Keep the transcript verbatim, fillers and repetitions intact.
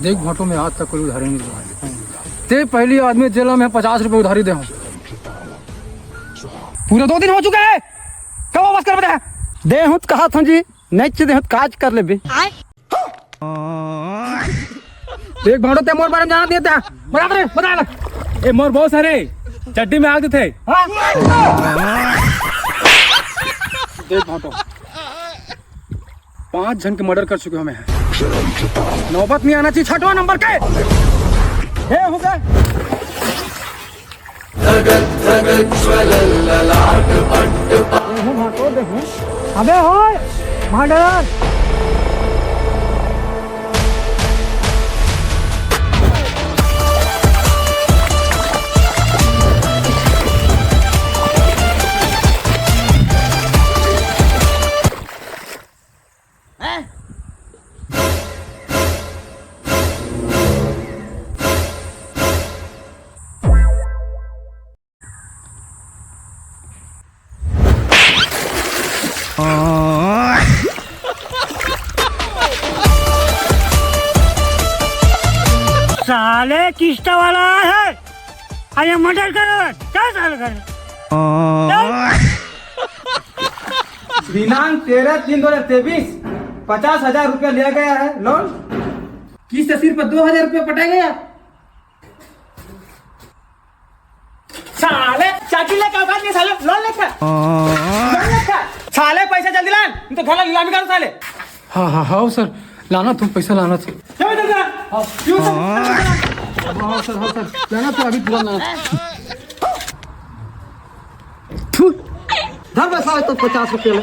देख भोंटो, मैं आज तक कोई उधारी नहीं दिया। ते पहली आदमी जेला मैं पचास रुपए उधारी दे हूँ। पूरा दो दिन हो चुका है, कब वापस कर बता? दे हूँ तो कहा था जी, नहीं दे हूँ तो काज कर लेबे। देख भोंटो, ते मोर बारे में जाना देता है, बता दे, बता दे। ए मोर बहुत सारे चड्डी में आग देते। हाँ? देख भोंटो, पांच झन के मर्डर कर चुके हो मैं। नौबत नहीं आना चाहिए छठवां नंबर के। हे हो गए। देखो भाटो, देखो। अबे होय, मर्डर। साले किस्त वाला है, अरे मर्डर करो, क्या साल करे? दिनांक तेरह तीन दो हजार तेईस, पचास हजार रुपया लिया गया है लोन। किस्त सिर्फ दो हजार रुपया पटाया गया। साले चाची लेके औकात नहीं, साले लोन लेके। लोन लेके। साले पैसा जल्दी लान, नहीं तो घर ला नीलामी करूँ साले। हाँ हाँ हाँ सर, लाना तुम पैसा लाना सर। चलो जल्दी लान। क्यों सर? हाँ सर, हाँ सर, लाना तो अभी तुरंत लाना। थू, धर बे साले तो पचास रुपये ले।